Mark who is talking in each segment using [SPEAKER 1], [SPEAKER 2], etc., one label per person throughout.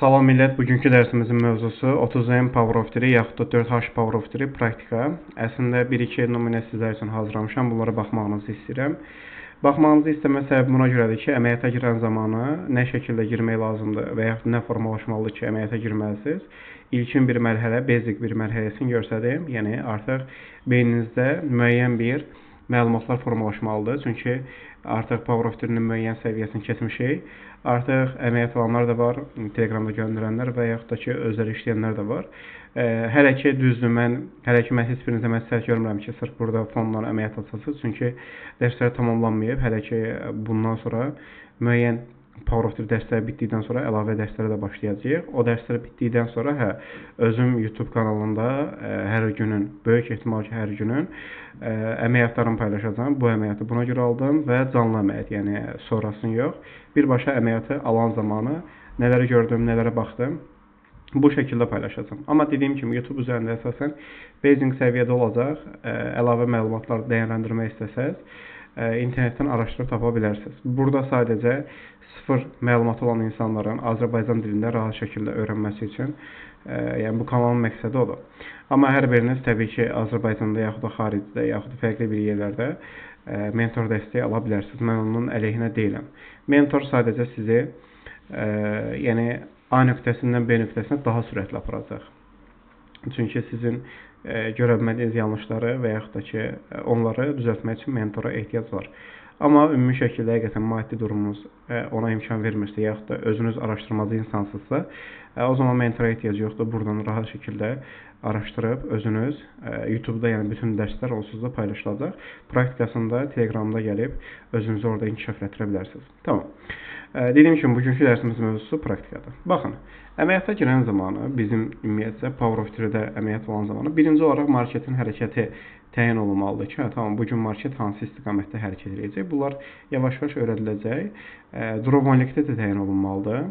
[SPEAKER 1] Salam millət, bugünkü dərsimizin mövzusu 30M Power of 3 yaxud da 4H Power of 3 praktika. Əslində 1-2 nümunə sizlər üçün hazırlamışam, bunlara baxmağınızı istəyirəm. Baxmağınızı istəmə səbəbi buna görədir ki, əməliyyata girən zamanı nə şəkildə girmək lazımdır və yaxud nə formalaşmalıdır ki, əməliyyata girməlisiniz. İlkin bir mərhələ, basic bir mərhələsini göstərdim. Yəni artıq beyninizdə müəyyən bir məlumatlar formalaşmalıdır. Çünki artıq Power of 3-nin müəyyən səviyyəsini keçmişik. Artıq əməliyyat alanlar da var, Telegramda göndərənlər və yaxud da ki, özləri işləyənlər də var. Hələ ki düzdür, mən heç birinizə məsləhət görmürəm ki, sırf burada fonla əməliyyat açasınız. Çünki dərslər tamamlanmayıb. Hələ ki bundan sonra müəyyən Power of 3 dərsləri bitdikdən sonra əlavə dərslərə də başlayacağıq. O dərslər bitdikdən sonra özüm YouTube kanalında hər günün, böyük ehtimal ki, hər günün əməliyyatlarımı paylaşacağam. Bu əməliyyatı buna görə aldım və canlı əməliyyat, yəni sonrasını yox. Birbaşa əməliyyatı alan zamanı nələri gördüm, nələrə baxdım, bu şəkildə paylaşacağam. Amma dediyim kimi YouTube üzərində əsasən basic səviyyədə olacaq. Əlavə məlumatlar dəyərləndirmək istəsəz, internetdən araşdırıb tapa bilərsiniz. Burada sadəcə sıfır məlumatı olan insanların Azərbaycan dilində rahat şəkildə öyrənməsi üçün, yəni bu kanalın məqsədi odur. Amma hər biriniz təbii ki, Azərbaycanda yaxud da xaricdə, yaxud da fərqli bir yerlərdə mentor dəstəyi ala bilərsiniz. Mən onun əleyhinə deyiləm. Mentor sadəcə sizi yəni A nöqtəsindən B nöqtəsinə daha sürətli aparacaq. Çünki sizin görə bilmədiyiniz yanlışları və yaxud da ki, onları düzəltmək üçün mentora ehtiyac var. Amma ümumi şəkildə həqiqətən maddi durumunuz ona imkan vermirsə, yaxud da özünüz araşdırmacı insansınızsa, o zaman mentora ehtiyac yoxdur. Buradan rahat şəkildə araşdırıb özünüz YouTube-da, yəni bütün dərslər onsuz da paylaşılacaq. Praktikasında Telegramda gəlib özünüzü orada inkişaf elətdirə bilərsiniz. Tamam. Dediyim kimi, bugünkü dərsimizin mövzusu praktikadır. Baxın, əməliyyata girən zamanı, bizim ümumiyyətcə Power of 3-də əməliyyat olan zamanı birinci olaraq marketin hərəkəti təyin olunmalıdır ki, tamam, bugün market hansı istiqamətdə hərəkət edəcək. Bunlar yavaş-yavaş öyrədiləcək. Draw on liquidity təyin olunmalıdır.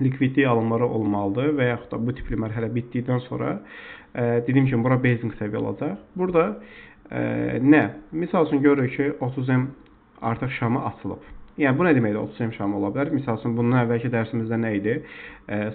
[SPEAKER 1] Likvidlik alımları olmalıdır və yaxud da bu tipli mərhələ bitdikdən sonra dediyim kimi, bura basic səviyyə olacaq. Burada nə? Misal üçün görürük ki, 30M artıq şamı açılıb. Yəni bu nə deməkdir? 30M şamı ola bilər. Misal üçün bundan əvvəlki dərsimizdə nə idi?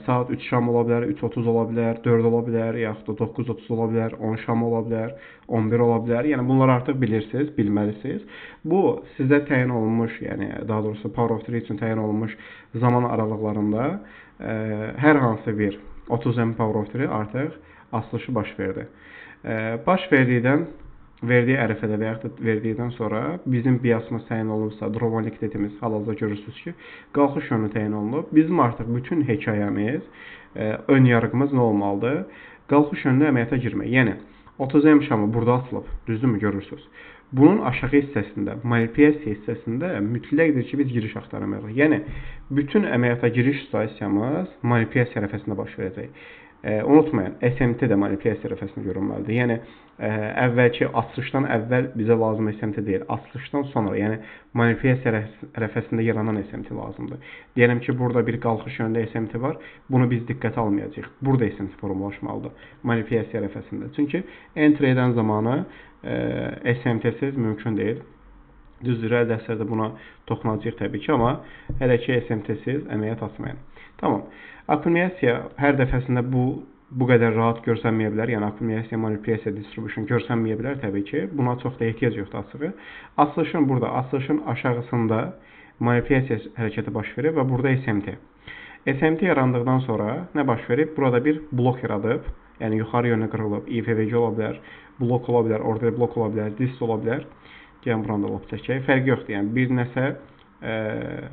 [SPEAKER 1] Saat 3 şam ola bilər, 3:30 ola bilər, 4 ola bilər, yaxud da 9:30 ola bilər, 10 şam ola bilər, 11 ola bilər. Yəni bunları artıq bilirsiniz, bilməlisiniz. Bu sizə təyin olunmuş, yəni daha doğrusu Power of 3 üçün təyin olunmuş zaman aralıqlarında hər hansı bir 30M Power of 3 artıq açılışı baş verdi. Baş verdikdən verdiyi ərəfədə və yaxud da verdikdən sonra bizim biasımız təyin olunubsa, draw on liquidity-miz hal-hazırda görürsünüz ki, qalxış yönü təyin olunub. Bizim artıq bütün hekayəmiz, ön yarğımız nə olmalıdır? Qalxış yönlü əməliyyata girmək. Yəni 30M şamı burada açılıb, düzdürmü görürsünüz? Bunun aşağı hissəsində, manipulyasiya hissəsində mütləqdir ki, biz giriş axtarmalıyıq. Yəni bütün əməliyyata giriş situasiyamız manipulyasiya ərəfəsində baş verəcək. Unutmayın, SMT də manipulyasiya ərəfəsində görünməlidir. Yəni əvvəlki açılışdan əvvəl bizə lazım SMT deyil, açılışdan sonra, yəni manipulyasiya ərəfəsində yaranan SMT lazımdır. Deyəlim ki, burada bir qalxış yönündə SMT var, bunu biz diqqətə almayacağıq. Burada SMT formalaşmalıdır manipulyasiya ərəfəsində. Çünki enter edən zamanı SMT-siz mümkün deyil. Düzdür, dərslərdə buna toxunacağıq təbii ki, amma hələ ki SMT-siz əməliyyat açmayın. Tamam. Akkumulyasiya hər dəfəsində bu qədər rahat görsənməyə bilər. Yəni akkumulyasiya, manipulyasiya, distribution görsənməyə bilər təbii ki. Buna çox da ehtiyac yoxdur açığı. Açılışın burada, açılışın aşağısında manipulyasiya hərəkəti baş verir və burada SMT. SMT yarandıqdan sonra nə baş verib? Burada bir blok yaradıb. Yəni yuxarı yönə qırılıb. IFVG ola bilər, blok ola bilər, order blok ola bilər, dist ola bilər. Gəlin buranı da lap çəkək. Fərqi yoxdur. Yəni bir nəsə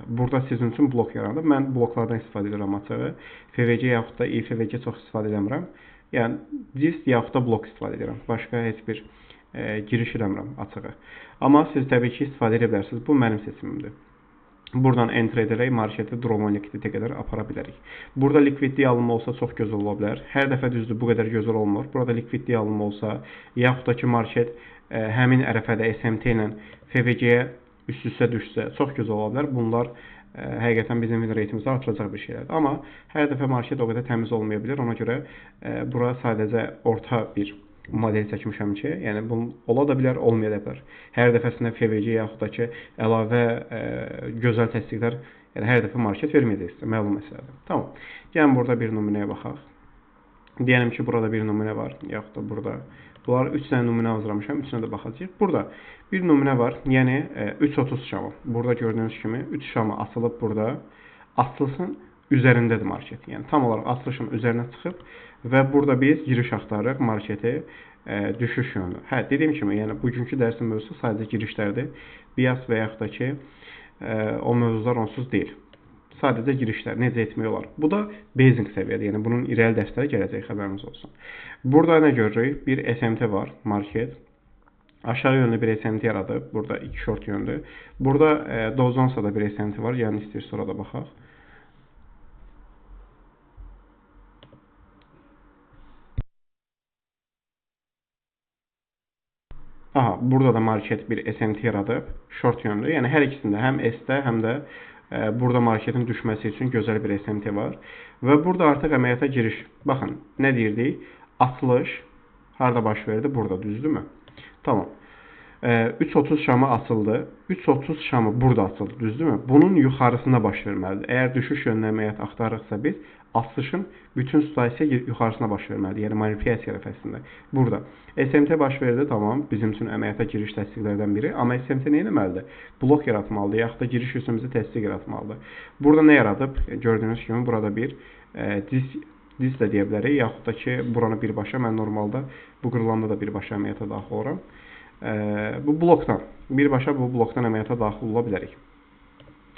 [SPEAKER 1] burada sizin üçün blok yarandı. Mən bloklardan istifadə edirəm açığı. FVG yaxud da IFVG çox istifadə eləmirəm. Yəni dist yaxud da blok istifadə edirəm. Başqa heç bir giriş eləmirəm açığı. Amma siz təbii ki, istifadə edə bilərsiniz. Bu mənim seçimimdir. Buradan enter edərək marketi draw on liquidity qədər apara bilərik. Burada likvidlik alımı olsa çox gözəl ola bilər. Hər dəfə düzdür, bu qədər gözəl olmur. Burada likvidlik alımı olsa, yaxud da ki, market həmin ərəfədə SMT ilə FVG-yə üst-üstə düşsə çox gözəl ola bilər. Bunlar həqiqətən bizim win rate-imizi artıracaq bir şeylərdir. Amma hər dəfə market o qədər təmiz olmaya bilər. Ona görə bura sadəcə orta bir model çəkmişəm ki, yəni bunun ola da bilər, olmaya da bilər. Hər dəfəsində FVG yaxud da ki, əlavə gözəl təsdiqlər Yəni hər dəfə market verməyəcək sizə, məlum məsələdir. Tamam. Gəlin burada bir nümunəyə baxaq. Deyəlim ki, burada bir nümunə var, yaxud da burada. Bunlar 3 dənə nümunə hazırlamışam, üçünə də baxacağıq. Burada bir nümunə var, yəni 3.30 şamı. Burada gördüyünüz kimi 3 şamı asılıb burada. Açılışın üzərindədir market. Yəni tam olaraq açılışın üzərinə çıxıb və burada biz giriş axtarırıq marketi düşüş yönlü. Hə, dediyim kimi, yəni bugünkü dərsin mövzusu sadəcə girişlərdir. Bias və yaxud da ki, o mövzular onsuz deyil. Sadəcə girişlər, necə etmək olar. Bu da basic səviyyədir. Yəni bunun irəli dərsləri gələcək, xəbəriniz olsun. Burada nə görürük? Bir SMT var, market. Aşağı yönlü bir SMT yaradıb. Burada 2 short yönlü. Burada Dow Jones-da da bir SMT var. Yəni istəyir sonra da baxaq. Aha, burada da market bir SMT yaradıb, short yönlü. Yəni hər ikisində, həm S-də, həm də burada marketin düşməsi üçün gözəl bir SMT var. Və burada artıq əməliyyata giriş. Baxın, nə deyirdik? Açılış harada baş verdi? Burada, düzdürmü? Tamam. 3.30 şamı açıldı. 3.30 şamı burada açıldı, düzdürmü? Bunun yuxarısında baş verməlidir. Əgər düşüş yönlü əməliyyat axtarırıqsa biz, açılışın bütün situasiya yuxarısına baş verməlidir. Yəni manipulyasiya rəfəsində. Burada SMT baş verdi, tamam. Bizim üçün əməliyyata giriş təsdiqlərdən biri. Amma SMT nə etməlidir? Blok yaratmalıdır, yaxud da giriş üçün bizə təsdiq yaratmalıdır. Burada nə yaradıb? Gördüyünüz kimi burada bir disk də deyə bilərik. Yaxud da ki, buranı birbaşa, mən normalda bu qırılanda da birbaşa əməliyyata daxil oluram. Bu blokdan, birbaşa bu blokdan əməliyyata daxil ola bilərik.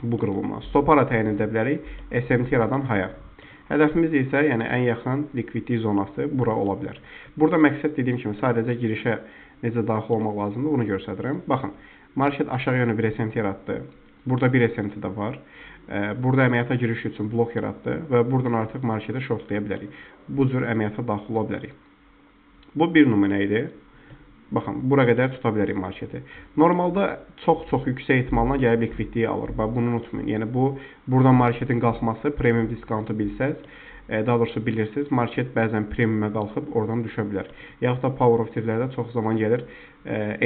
[SPEAKER 1] Bu qırılma. Stop hara təyin edə bilərik? SMT yaradan haya. Hədəfimiz isə, yəni ən yaxın likvidlik zonası bura ola bilər. Burada məqsəd dediyim kimi sadəcə girişə necə daxil olmaq lazımdır, bunu göstərirəm. Baxın, market aşağı yönlü bir SMT yaratdı. Burada bir SMT də var. Burada əməliyyata giriş üçün blok yaratdı və buradan artıq marketə shortlaya bilərik. Bu cür əməliyyata daxil ola bilərik. Bu bir nümunə idi. Baxın, bura qədər tuta bilərik marketi. Normalda çox-çox yüksək ehtimalla gəlib likvidliyi alır. Bax, bunu unutmayın. Yəni bu, buradan marketin qalxması, premium diskount'u bilsəz, daha doğrusu bilirsiniz, market bəzən premium'a qalxıb oradan düşə bilər. Yaxud da power of three-lərdə çox zaman gəlir,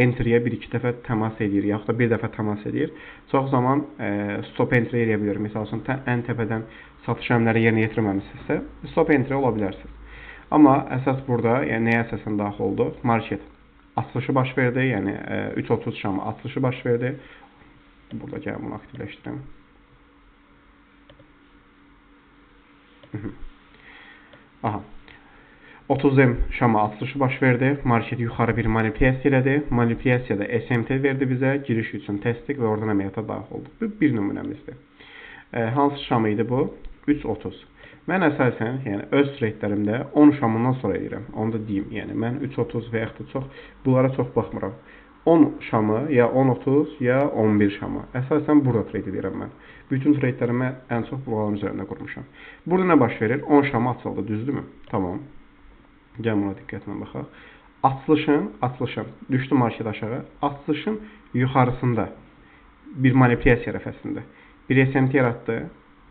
[SPEAKER 1] entry-yə bir-iki dəfə təmas edir, yaxud da bir dəfə təmas edir. Çox zaman stop entry eləyə bilər. Məsəl üçün, ən təpədən satış əmrləri yerinə yetirməmişsinizsə, stop entry ola bilərsiniz. Amma əsas burada, yəni nəyə əsasən daxil oldu? Market açılışı baş verdi, yəni 3.30 şamı açılışı baş verdi. Burada gəlin bunu aktivləşdirim. Aha. 30M şamı açılışı baş verdi. Market yuxarı bir manipulyasiya elədi. Manipulyasiyada SMT verdi bizə. Giriş üçün təsdiq və oradan əməliyyata daxil olduq. Bu bir nümunəmizdir. Hansı şamı idi bu? 3.30. Mən əsasən, yəni öz tradelərimdə 10 şamından sonra edirəm. Onu da deyim. Yəni mən 3.30 və yaxud da çox bunlara çox baxmıram. 10 şamı, ya 10.30, ya 11 şamı. Əsasən burada trade edirəm mən. Bütün tradelərimi ən çox buraların üzərində qurmuşam. Burada nə baş verir? 10 şamı açıldı, düzdürmü? Tamam. Gəlin buna diqqətlə baxaq. Açılışın, düşdü market aşağı. Açılışın yuxarısında bir manipulyasiya rəfəsində bir SMT yaratdı.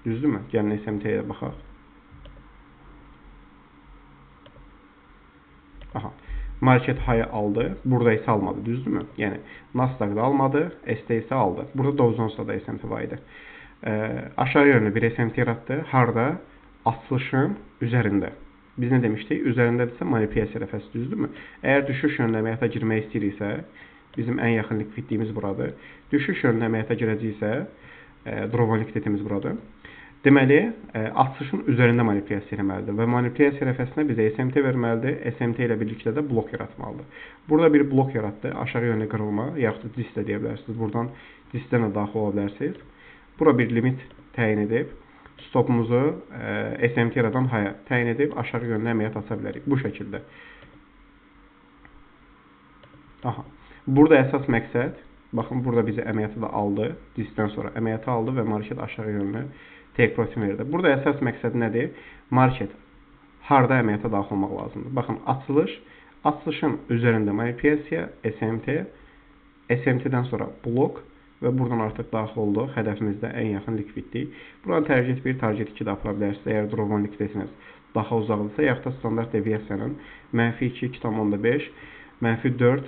[SPEAKER 1] Düzdürmü? Gəlin SMT-yə baxaq. Aha. Market high aldı. Burada isə almadı. Düzdürmü? Yəni Nasdaq-da almadı, S-də isə aldı. Burada Dow Jones-da da SMT var idi. Aşağı yönlü bir SMT yaratdı. Harda? Açılışın üzərində. Biz nə demişdik? Üzərindədirsə manipulyasiya rəfəsi, düzdürmü? Əgər düşüş yönlü əməliyyata girmək istəyiriksə, bizim ən yaxın likvidliyimiz buradır. Düşüş yönlü əməliyyata girəcəksə, drop likvidimiz buradır. Deməli, açılışın üzərində manipulyasiya eləməlidir və manipulyasiya rəfəsinə bizə SMT verməlidir. SMT ilə birlikdə də blok yaratmalıdır. Burada bir blok yaratdı. Aşağı yönlü qırılma, yaxud da disk də deyə bilərsiniz. Buradan diskdən də daxil ola bilərsiniz. Bura bir limit təyin edib, stopumuzu SMT yaradan haya təyin edib, aşağı yönlü əməliyyat aça bilərik. Bu şəkildə. Aha. Burada əsas məqsəd, baxın, burada bizi əməliyyatı da aldı. Diskdən sonra əməliyyatı aldı və market aşağı yönlü take profit verdi. Burada əsas məqsəd nədir? Market harda əməliyyata daxil olmaq lazımdır? Baxın, açılış, açılışın üzərində manipulyasiya, SMT, SMT-dən sonra blok və buradan artıq daxil olduq. Hədəfimizdə ən yaxın likvidlik. Buradan target 1, target 2 də apara bilərsiniz. Əgər drop 1 likviditəsiniz daha uzaqdırsa, yaxud da standart deviasiyanın mənfi 2, 2,5, mənfi 4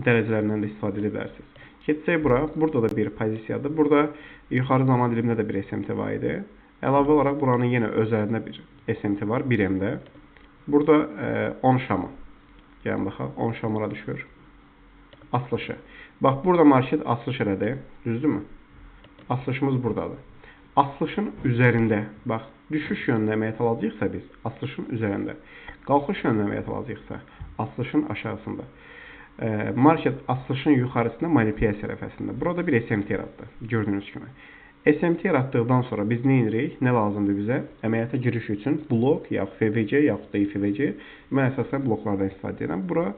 [SPEAKER 1] dərəcələrindən də istifadə edə bilərsiniz. Keçsək bura, burada da bir pozisiyadır. Burada yuxarı zaman dilimində də bir SMT var idi. Əlavə olaraq buranın yenə özəlində bir SMT var, 1M-də. Burada 10 şamı. Gəlin baxaq, 10 şamura düşür. Açılışı. Bax, burada market açılış elədi. Düzdürmü? Açılışımız buradadır. Açılışın üzərində, bax, düşüş yönünə əməliyyat alacaqsa biz, açılışın üzərində. Qalxış yönünə əməliyyat alacaqsa, açılışın aşağısında. Market açılışın yuxarısında manipulyasiya rəfəsində. Burada bir SMT yaratdı, gördüyünüz kimi. SMT yaratdıqdan sonra biz nə edirik? Nə lazımdır bizə? Əməliyyata giriş üçün blok, yaxud FVG, yaxud da IFVG. Mən əsasən bloklardan istifadə edirəm. Bura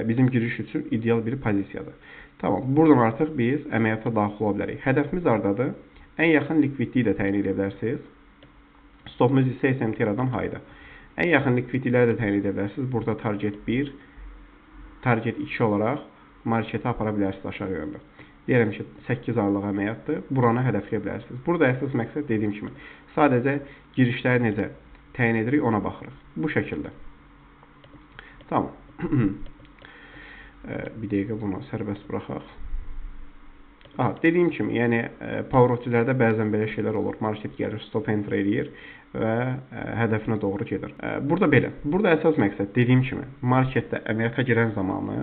[SPEAKER 1] bizim giriş üçün ideal bir pozisiyadır. Tamam, buradan artıq biz əməliyyata daxil ola bilərik. Hədəfimiz hardadır? Ən yaxın likvidliyi də təyin edə bilərsiniz. Stopumuz isə SMT yaradan hayda. Ən yaxın likvidlikləri də təyin edə bilərsiniz. Burada target 1, target 2 olaraq marketə apara bilərsiniz aşağı yöndə. Deyirəm ki, 8 aylıq əməliyyatdır. Buranı hədəfləyə bilərsiniz. Burada əsas məqsəd dediyim kimi, sadəcə girişləri necə təyin edirik ona baxırıq. Bu şəkildə. Tamam. Bir dəqiqə bunu sərbəst buraxaq. Aha, dediyim kimi, yəni Power of Three-lərdə bəzən belə şeylər olur. Market gəlir, stop enter eləyir və hədəfinə doğru gedir. Burada belə. Burada əsas məqsəd dediyim kimi, marketdə əməliyyata girən zamanı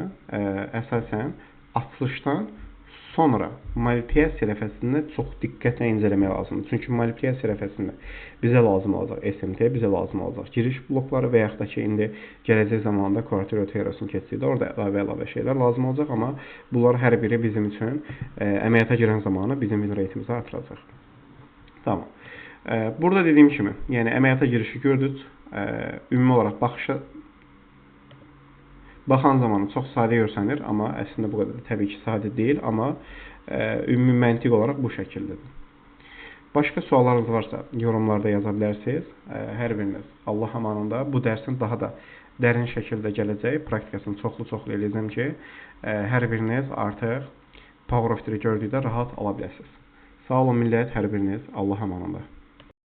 [SPEAKER 1] əsasən açılışdan sonra manipulyasiya rəfəsində çox diqqətlə incələmək lazımdır. Çünki manipulyasiya rəfəsində bizə lazım olacaq SMT, bizə lazım olacaq giriş blokları və yaxud da ki, indi gələcək zamanda Quarter Teorasını keçdikdə orada əlavə şeylər lazım olacaq, amma bunlar hər biri bizim üçün əməliyyata girən zamanı bizim win rate-imizi artıracaq. Tamam. Burada dediyim kimi, yəni əməliyyata girişi gördük. Ümumi olaraq baxışa baxan zamanı çox sadə görsənir, amma əslində bu qədər də təbii ki, sadə deyil, amma ümumi məntiq olaraq bu şəkildədir. Başqa suallarınız varsa yorumlarda yaza bilərsiniz. Hər biriniz Allah amanında bu dərsin daha da dərin şəkildə gələcək. Praktikasını çoxlu-çoxlu eləyəcəm ki, hər biriniz artıq Power of Three gördükdə rahat ala biləsiniz. Sağ olun millət, hər biriniz Allah amanında.